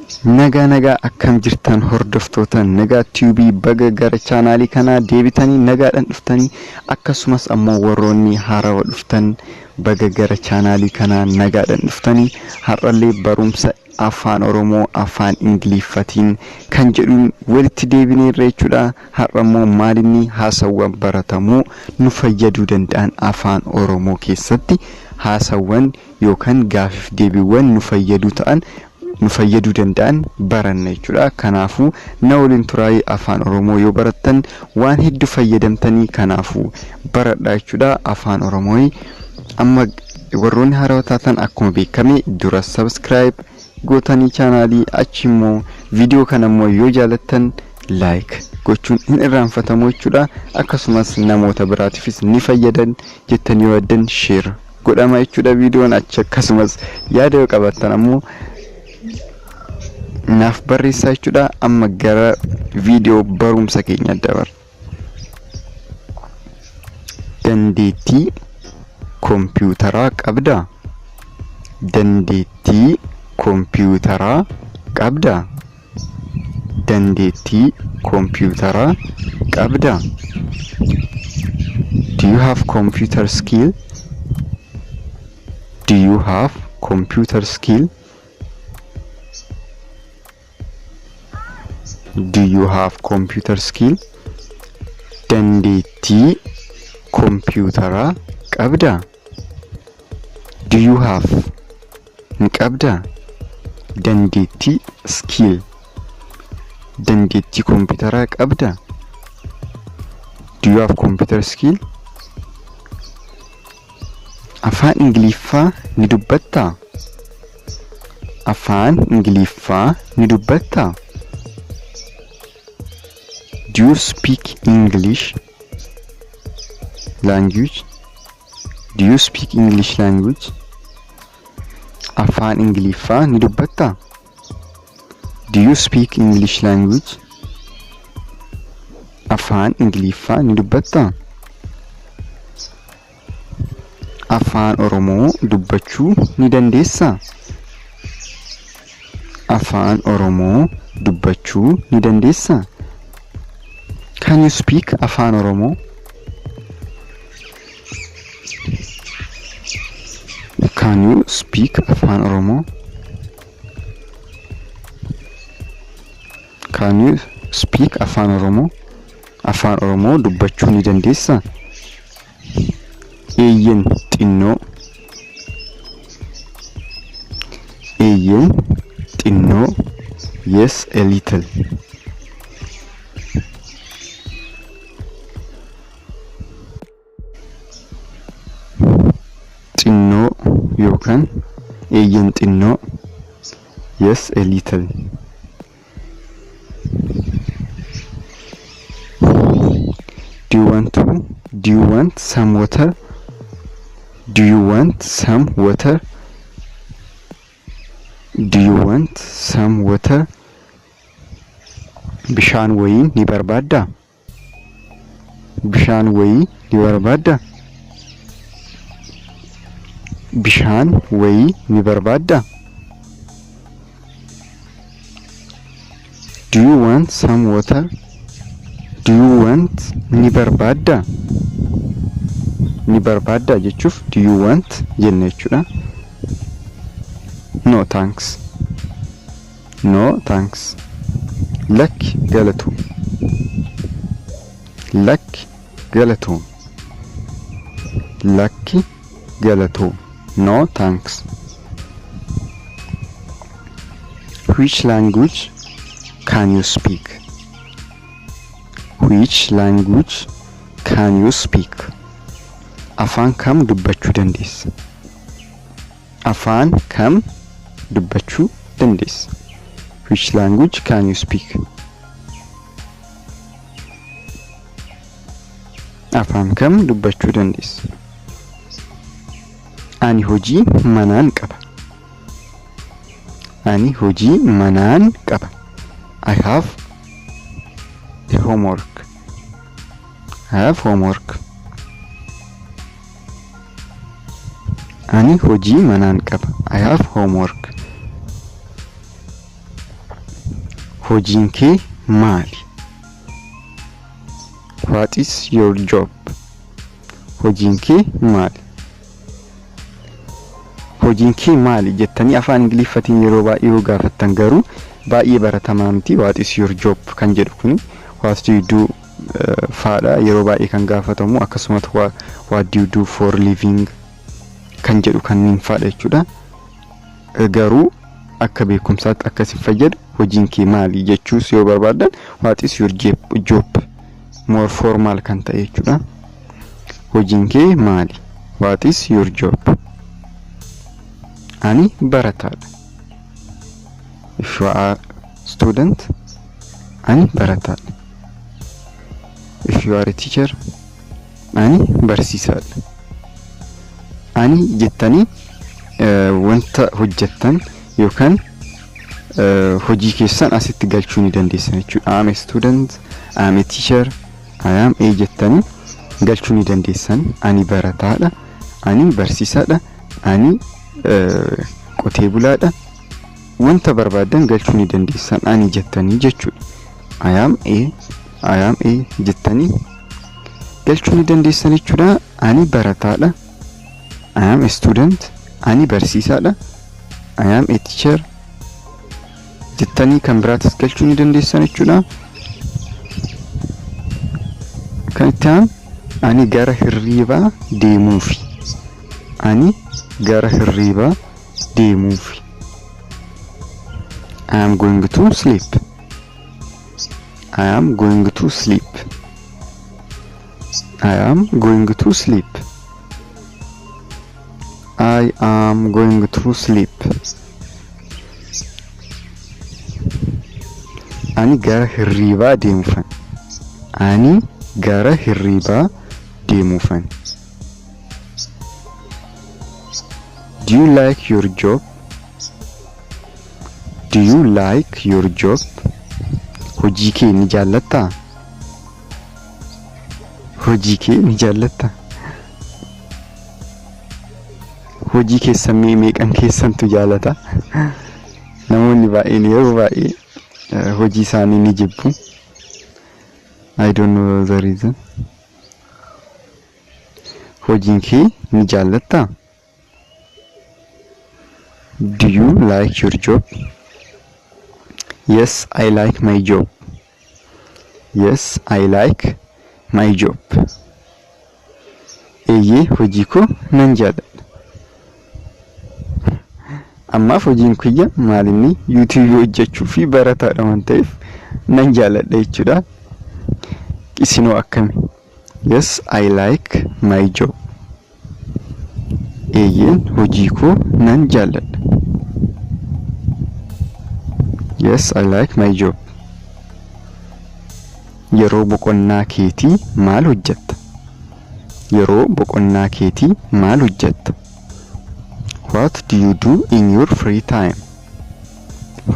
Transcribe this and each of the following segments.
Nagaa nagaa, akkam jirtan hordoftoota Nagaa Tube? Baga gara chaanaalii kanaa deebitanii nagaadhaan dhuftanii, akkasumas ammoo warroonni haarawa dhuftan baga gara chaanaalii kanaa nagaadhaan dhuftanii. Har'allee barumsa Afaan Oromoo Afaan Ingiliffatiin kan jedhuun walitti deebineerra jechuudha. Har'a immoo maalinni haasawwan baratamuu nu fayyaduu danda'an, Afaan Oromoo keessatti haasawwan yookaan gaafiif deebiiwwan nu fayyaduu ta'an, nu fayyaduu danda'an baranna jechuudha. Kanaafuu na waliin turaayii. Afaan Oromoo yoo barattan waan hedduu fayyadamtanii, kanaafuu baradhaa jechuudha Afaan Oromoo. Amma warroonni haarawaa taatan, akkuma beekame dura subscribe gootanii chaanaalii, achi immoo viidiyoo kana immoo yoo jaalattan like gochuun hin irraanfatamu jechuudha. Akkasumas namoota biraatiifis ni fayyadan jettanii yoo yaaddan share godhama jechuudha viidiyoon achi. Akkasumas yaada yoo qabaattan ammoo naaf barreessaa jechuudha. Amma gara viidiyoo barumsa keenya dabarra. Dandeettii kompiitaraa qabdaa? Dandeettii kompiitaraa qabdaa? Dandeettii kompiitaraa qabdaa? Do you have computer skill? Do you have computer skill? Do you have computer skill? Dandeettii kompiitaraa qabdaa? Do you have, ni qabdaa, dandeettii, skill, dandeettii kompiitaraa qabdaa? Do you have computer skill? Afaan Ingiliffaa ni dubbattaa? Afaan Ingiliffaa ni dubbattaa? Do you speak English language? Do you speak English language? Afaan Ingiliffaa ni dubbattaa? Do you speak English language? Afaan Ingiliffaa ni dubbattaa? Afaan Oromoo dubbachuu ni dandeessaa? Afaan Oromoo dubbachuu ni dandeessaa? Can you speak Afaan Oromoo? Can you speak Afaan Oromoo? Can you speak Afaan Oromoo? Afaan Oromoo dubbachuu ni dandeessaa? Eeyyen, xinnoo. Eeyyen, xinnoo. Yes, a little. Xinnoo yookaan eeyyen, xinnoo. Yes, a little. Do you want some water? Do you want some water? Do you want some water? Bishaan wayii ni barbaaddaa? Bishaan wayii ni barbaaddaa? Bishaan wayii ni barbaaddaa? Do you want some water? Do you want, ni barbaaddaa? Ni barbaaddaa jechuuf "do you want" jenna jechuudha. No, thanks. No, thanks. Lakki, galatoom. Lakki, galatoom. Lakki, galatoom. No, thanks. Which language can you speak? Which language can you speak? Afaan kam dubbachuu dandeessa? Afaan kam dubbachuu dandeessa? Which language can you speak? Afaan kam dubbachuu dandeessa? Ani hojii manaan qaba. Ani hojii manaan qaba. I have a homework. I have homework. Ani hojii manaan qaba. I have homework. Hojiin kee maali? What is your job? Hojiin kee maali? Hojiin kee maali jettanii afaan Ingiliffatiin yeroo baay'ee yoo gaafattan garuu baay'ee baratamaa miti. "What is your job" kan jedhu kun "What do you do" faadha yeroo baay'ee kan gaafatamu. Akkasumas "What do you do for living" kan jedhu kanneen faadha jechuudha. Garuu akka beekumsaatti akka isin fayyadu, hojiin kee maali jechuus yoo barbaaddan, "What is your job" more formal kan ta'e jechuudha. Hojiin kee maali? What is your job? Ani barataadha. If you are student, ani barataadha. If you are a teacher, ani barsiisaadha. Ani jettanii wanta hojjettan yookaan hojii keessan asitti galchuu ni dandeessan jechuudha. I am a student, I am a teacher, I am a jettanii galchuu ni dandeessan. Ani barataadha, ani barsiisaadha, ani qotee bulaadha. Wanta barbaadan galchuu ni dandeessan ani jettanii jechuudha. I am a, I am a jettanii galchuu ni dandeessan jechuudha. Ani barataadha. I am a student. Ani barsiisaadha. I am a teacher jettanii kan biraatis galchuu ni dandeessan jechuudha. Kan itti aanu, ani gara hirriibaa deemuufi. Ani gara hirriibaa deemuufi. I am going to sleep. I am going to sleep. I am going to sleep. I am going to sleep. Ani gara hirriibaa deemuufan. Ani gara hirriibaa deemuufan. Do you like your job? Do you like your job? Hojii kee ni jaallattaa? Hojii kee ni jaallattaa? Hojii keessan mee meeqan keessantu jaalata? Namoonni baay'een yeroo baay'ee hojii isaanii ni jibbu. I don't know the reason. Hojiin kee ni jaallattaa? Do you like your job? Yes, I like my job. Yes, I like my job. Eeyyee, hojii koo nan jaalladha. Ammaaf hojiin kiyya maalinni YouTube hojjechuu fi barataadha waan ta'eef nan jaalladha jechuudha. Isinoo akkami? Yes, I like my job. Eeyyeen, hojii koo nan jaalladha. Yes, I like my job. Yeroo boqonnaa keetii maal hojjetta? Yeroo boqonnaa keetii maal hojjetta? What do you do in your free time?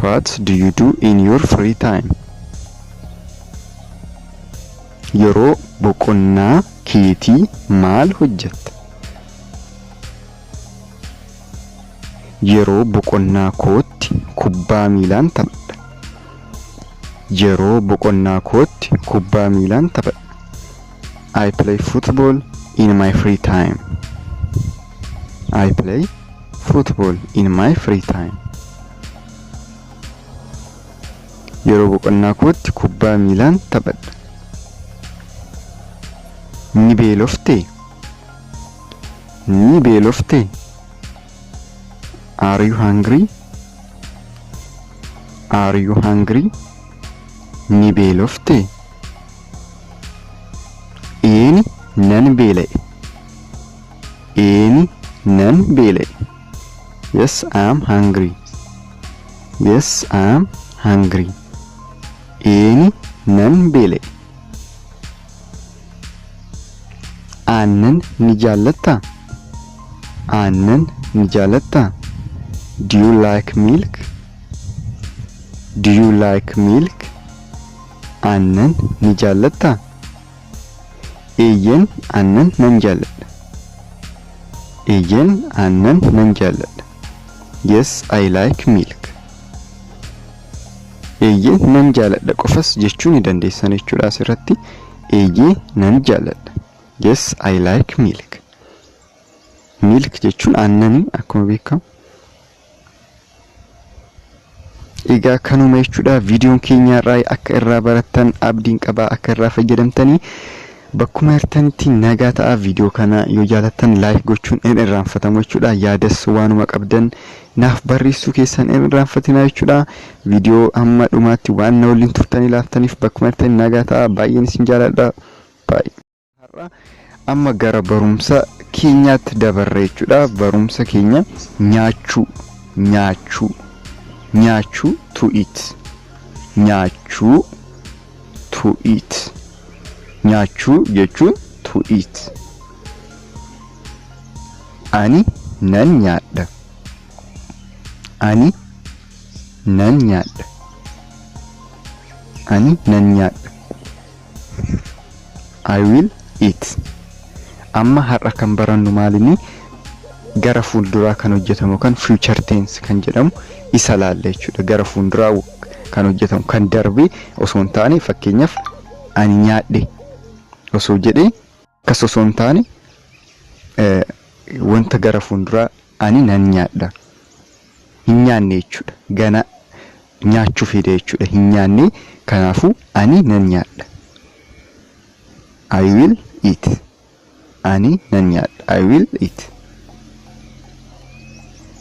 What do you do in your free time? Yeroo boqonnaa keetii maal hojjetta? Yeroo boqonnaa kootti kubbaa miilaan taphadha. Yeroo boqonnaa kootti kubbaa miilaan taphadha. I play football in my free time. I play football in my free time. Yeroo boqonnaa kootti kubbaa miilaan taphadha. Ni beeloftee? Ni beeloftee? Are you hungry? Are you hungry? Ni beeloftee? Eeni, nan beela'e. Eeni, nan beela'e. Yes, I am hungry. Yes, I am hungry. Eeni, nan beela'e. Aannan ni jaallattaa? Aannan ni jaallattaa? Do you like milk? Do you like milk? Aannan ni jaallattaa? Eeyyeen, aannan nan jaalladha. Eeyyeen, aannan nan jaalladha. Yes, I like milk. Eeyyee nan jaaladha qofas jechuu ni dandeessan jechuudha asirratti. Eeyyee nan jaaladha. Yes, I like milk. Milk jechuun aannanii akkuma beekamu. Egaa kanuma jechuudha viidiyoon keenya irraa akka irraa barattan abdiin qabaa akka irraa fayyadamtanii bakkuma jirtanitti nagaa ta'a. Viidiyoo kana yoo jaalattan like gochuun hin irraanfatamu jechuudha. Yaadas waanuma qabdan naaf barreessuu keessan hin irraanfatinaa jechuudha. Viidiyoo hamma dhumaatti waan na waliin turtanii laaftaniif bakkuma jirtanii nagaa ta'a. Baay'een isin jaaladha. Baay'ee. Har'a amma gara barumsa keenyaatti dabarra jechuudha. Barumsa keenya nyaachuu, nyaachuu, nyaachuu, to eat, nyaachuu, to eat, nyaachuu jechuun to eat. Ani nan nyaadha. Ani nan nyaadha. Ani nan nyaadha. I will eat. Amma har'a kan barannu maalinni gara fuulduraa kan hojjetamu kan future tense kan jedhamu isa laalla jechuudha. Gara fuulduraa kan hojjetamu kan darbe osoo hin taane, fakkeenyaaf ani nyaadhe osoo jedhee akkas osoo hin taane, wanta gara fuulduraa ani nan nyaadha. Hin nyaanne jechuudha. Gana nyaachuu fedha jechuudha. Hin nyaanne, kanaafuu ani nan nyaadha. I will eat. Ani nan nyaadha. I will eat.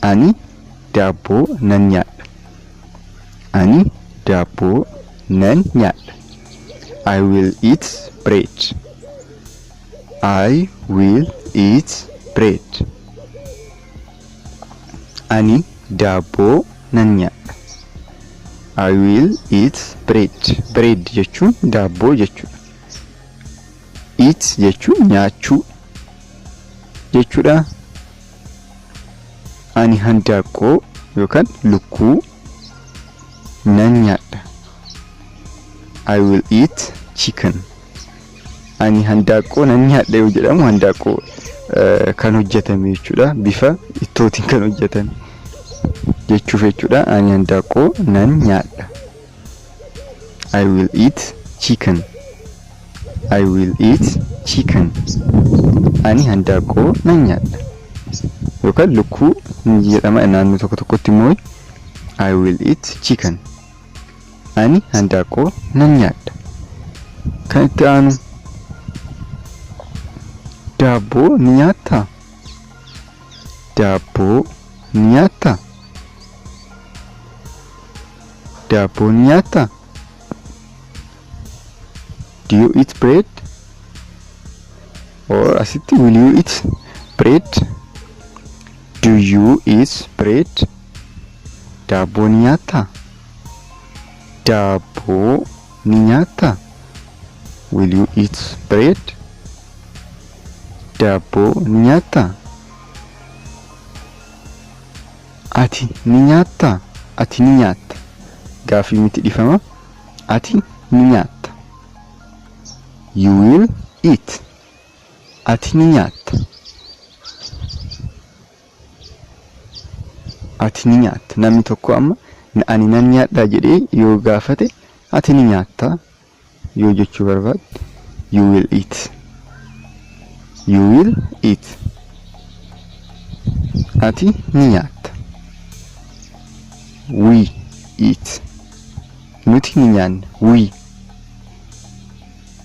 Ani daabboo nan nyaadha. Ani daabboo nan nyaadha. I will eat bread. I will eat bread. Ani daabboo nan nyaadha. I will eat bread. Bread jechuun daabboo jechuudha. Eat jechuun nyaachuu jechuudha. Ani handaaqqoo yookaan lukkuu nan nyaadha. I will eat chicken. Ani handaaqqoo nan nyaadha yoo jedhamu handaaqqoo kan hojjetame jechuudha. Bifa ittootiin kan hojjetame jechuuf jechuudha. Ani handaaqqoo nan nyaadha. I will eat chicken. I will eat chicken. Ani handaaqqoo nan nyaadha. Yookaan lukkuu ni jedhama naannoo tokko tokkotti immoo. I will eat chicken. Ani handaaqqoo nan nyaadha. Kan itti aanu, daabboo ni nyaattaa? Daabboo ni nyaattaa? Daabboo ni nyaattaa? Do you eat bread? Or asitti will you eat bread? Do you eat bread? Daabboo ni nyaattaa? Daabboo ni nyaattaa? Will you eat bread? Daabboo ni nyaattaa? Ati ni nyaattaa? Ati ni nyaatta. Gaafii miti, dhifama. Ati ni nyaatta. You will eat. Ati ni nyaatta. Ati ni nyaatta. Namni tokko amma ani nan nyaadhaa jedhee yoo gaafate, ati ni nyaatta yoo jechuu barbaadde, you will eat. You will eat. Ati ni nyaatta. We eat. Nuti ni nyaanna. We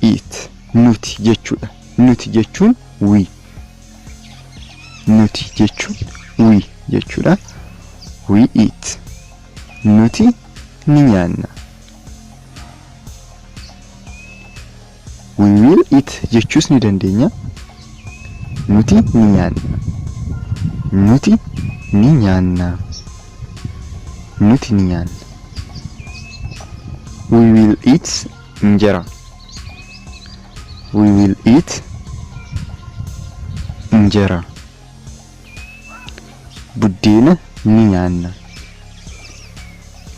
eat. Nuti jechuudha. Nuti jechuun we. Nuti jechuun we jechuudha. We eat. Nuti ni nyaanna. We will eat jechuus ni dandeenya. Nuti ni nyaanna. Nuti ni nyaanna. Nuti ni nyaanna. We will eat injera. We will eat injera. Buddeena ni nyaanna.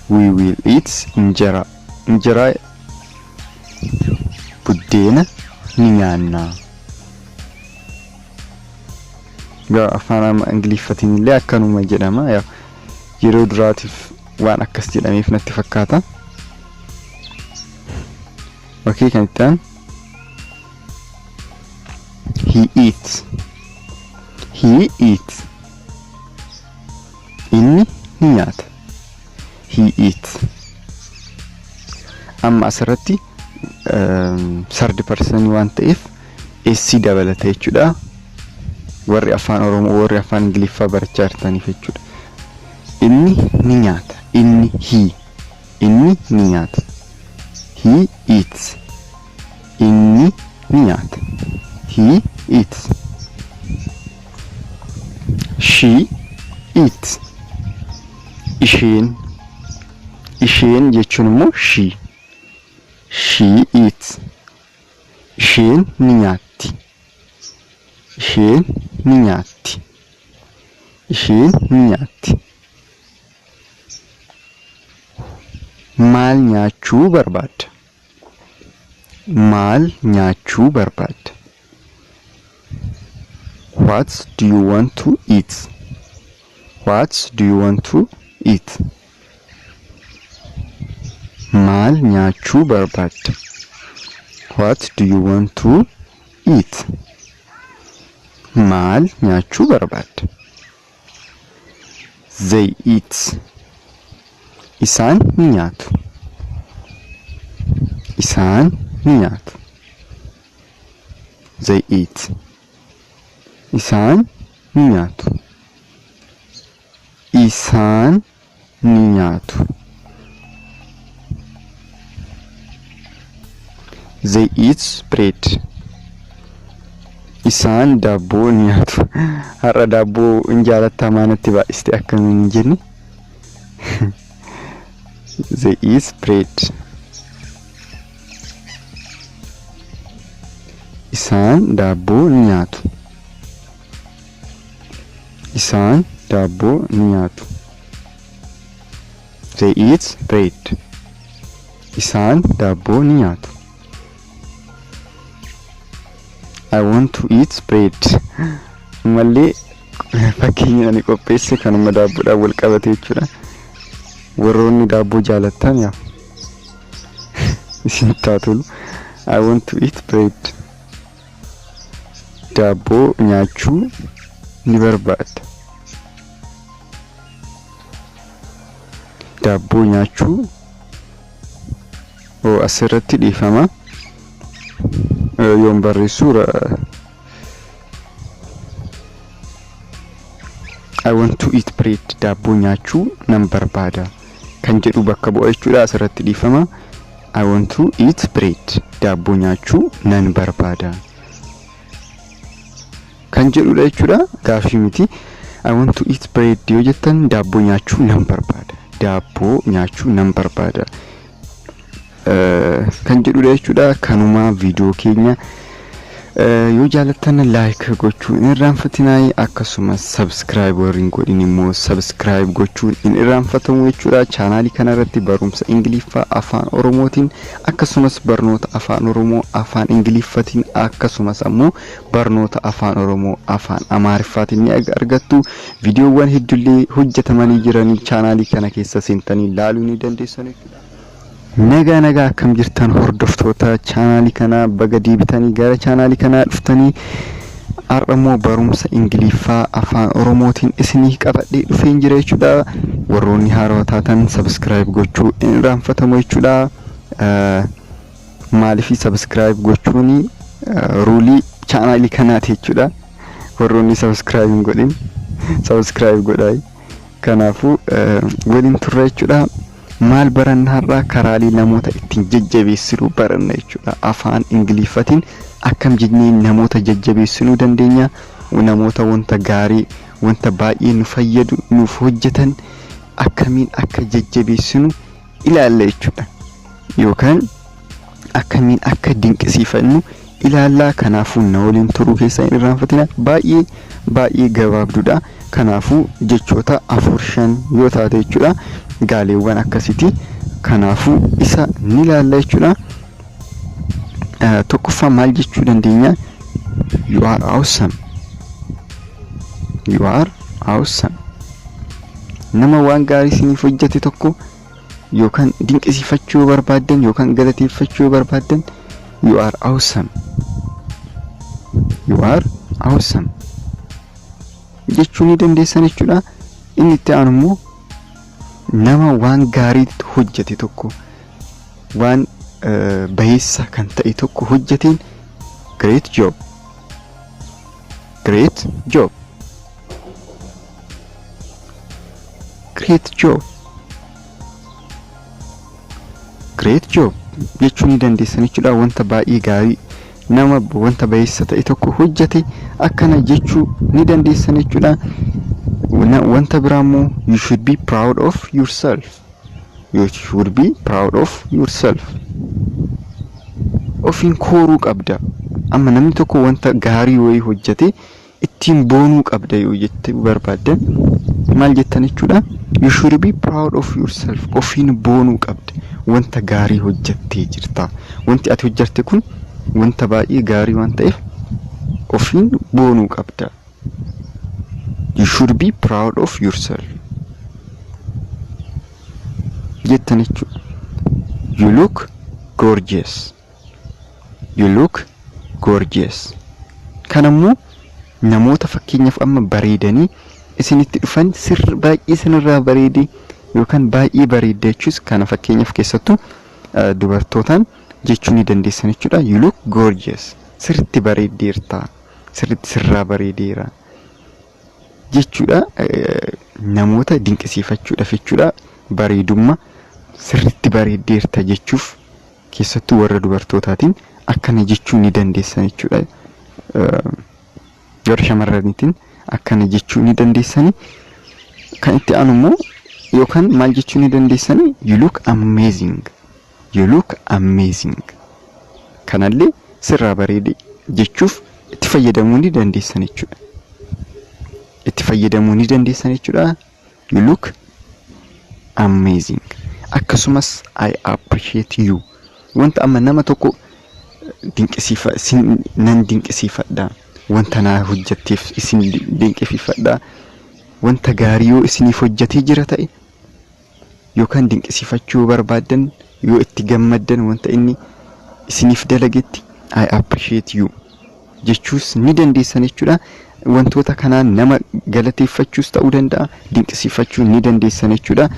We will eat injera. Injera, buddeena ni nyaanna. Gaa afaan Ingiliffatiin illee akkanuma jedhama. Yeroo duraatiif waan akkas jedhameef natti fakkaata. Okay, kan itti aanu he eats. He eats. Inni ni nyaata. He eats. Amma asirratti third person waan ta'eef S dabalata jechuudha. Warri afaan Oromoo, warri afaan Ingiliffaa barachaa jirtaniif jechuudha. Inni ni nyaata. Inni, he. Inni ni nyaata. He eats. Inni ni nyaata. He eats. She eats. Isheen. Isheen jechuun immoo she. She eats. Isheen ni nyaatti. Isheen ni nyaatti. Isheen ni nyaatti. Maal nyaachuu barbaadda? Maal nyaachuu barbaadda? What do you want to eat? What do you want to eat? Maal nyaachuu barbaadda? What do you want to eat? Maal nyaachuu barbaadda? They eat. Isaan ni nyaatu. Isaan ni nyaatu. They eat. Isaan ni nyaatu. Isaan ni nyaatu. They eat bread. Isaan daabboo ni nyaatu. Har'a daabboo hin jaalattaa maanatti baay'iste akkamiin hin jenne. They eat bread. Isaan daabboo ni nyaatu. Isaan daabboo ni nyaatu. They eat bread. Isaan daabboo ni nyaatu. I want to eat bread. Ammallee fakkeenya ani qopheesse kanuma daabboodhaan wal qabate jechuudha. Warroonni daabboo jaalattan yaa isin taa tolu. I want to eat bread. Daabboo nyaachuu ni barbaada. Daabboo nyaachuu oo asirratti dhiifama. Yoon barreessu I want to eat bread, daabboo nyaachuu nan barbaada kan jedhu bakka bu'a jechuudha, asirratti dhiifama. I want to eat bread, daabboo nyaachuu nan barbaada kan jedhudha jechuudha, gaafii miti. I want to eat bread yoo jettan daabboo nyaachuu nan barbaada. Daabboo nyaachuu nan barbaada kan jedhudha jechuudha. Kanuma viidiyoo keenya yoo jaalattan like gochuu hin irraanfatinaa, akkasumas subscribe warri hin godhin immoo subscribe gochuun hin irraanfatamu jechuudha. Chaanaalii kanarratti barumsa Ingiliffaa afaan Oromootiin, akkasumas barnoota afaan Oromoo afaan Ingiliffatiin, akkasumas ammoo barnoota afaan Oromoo afaan Amaariffaatiin ni argattu. Viidiyoowwan hedduullee hojjetamanii jiranii chaanaalii kana keessa seentanii ilaaluu ni dandeessan jechuudha. Nagaa nagaa, akkam jirtan hordoftoota chaanaalii kanaa? Baga deebitanii gara chaanaalii kanaa dhuftanii. Har'a immoo barumsa Ingiliffaa afaan Oromootiin isinii qabadhee dhufeen jira jechuudha. Warroonni haarawaa taatan subscribe gochuu hin irraanfatamu jechuudha. Maaliif subscribe gochuun ruulii chaanaalii kanaati jechuudha. Warroonni subscribe hin godhin subscribe godhaa. Kanaafuu waliin turre jechuudha. Maal baranna har'a? Karaalee namoota ittiin jajjabeessinuu baranna jechuudha. Afaan Ingiliffatiin akkam jennee namoota jajjabeessinuu dandeenya? Namoota wanta gaarii, wanta baay'ee nu fayyadu nuuf hojjetan akkamiin akka jajjabeessinu ilaalla jechuudha. Yookaan akkamiin akka dinqisiifannu ilaallaa. Kanaafuu na waliin turuu keessan hin irraanfatina. Baay'ee baay'ee gabaabduudha. Kanaafuu jechoota afur shan yoo taate jechuudha. Gaaleewwan akkasiiti. Kanaafuu isa ni ilaalla jechuudha. Tokkoffaa maal jechuu dandeenya? You are awesome. You are awesome. Nama waan gaarii isiniif hojjete tokko yookaan dinqisiifachuu yoo barbaaddan yookaan galateeffachuu yoo barbaaddan You are awesome. You are awesome jechuu ni dandeessan jechuudha. Inni itti aanu immoo nama waan gaarii hojjete tokko, waan bayeessa kan ta'e tokko hojjeteen, "Great job. Great job. Great job. Great job" jechuu ni dandeessan jechuudha. Wanta baay'ee gaarii, nama wanta bayeessa ta'e tokko hojjete akkana jechuu ni dandeessan jechuudha. Wanta biraa immoo, "You should be proud of yourself. You should be proud of yourself." Ofiin kooruu qabda. Amma namni tokko wanta gaarii wayii hojjete ittiin boonuu qabda yoo jette barbaaddan maal jettan jechuudha? "You should be proud of yourself." Ofiin boonuu qabda. Wanta gaarii hojjettee jirta. Wanti ati hojjette kun wanta baay'ee gaarii waan ta'eef ofiin boonuu qabda. "You should be proud of yourself" jettan jechuudha. "You look gorgeous. You look gorgeous." Kanammoo namoota fakkeenyaaf amma bareedanii isinitti dhufan, sirri baay'ee isinirraa bareedee yookaan baay'ee bareedde jechuus, kana fakkeenyaaf keessattuu dubartootaan jechuu ni dandeessan jechuudha. "You look gorgeous." Sirriitti bareeddeerta. Sirriitti sirraa bareedeera jechuudha. Namoota dinqisiifachuudhaaf jechuudha. Bareedummaa sirriitti bareeddeerta jechuuf keessattuu warra dubartootaatiin akkana jechuu ni dandeessan jechuudha. Warra shamarraniitiin akkana jechuu ni dandeessani. Kan itti aanu immoo yookaan maal jechuu ni dandeessani? "You look amazing. You look amazing." Kanallee sirraa bareede jechuuf itti fayyadamuu ni dandeessan jechuudha. Itti fayyadamuu ni dandeessan jechuudha. "You look amazing." Akkasumas "I appreciate you." Wanta amma nama tokko dinqisiifa nan dinqisiifadha. Wanta naa hojjetteef isin dinqisiifadha. Wanta gaarii yoo isiniif hojjetee jira ta'e yookaan dinqisiifachuu barbaaddan, yoo itti gammaddan wanta inni isiniif dalagetti, "I appreciate you" jechuus ni dandeessan jechuudha. Wantoota kanaan nama galateeffachuus ta'uu danda'a, dinqisiifachuu ni dandeessan jechuudha.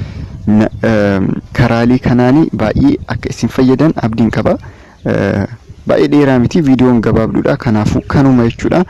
Karaalee kanaanii baay'ee akka isin fayyadan abdiin qaba. Baay'ee dheeraa miti, viidiyoon gabaabduudha. Kanaafuu kanuma jechuudha.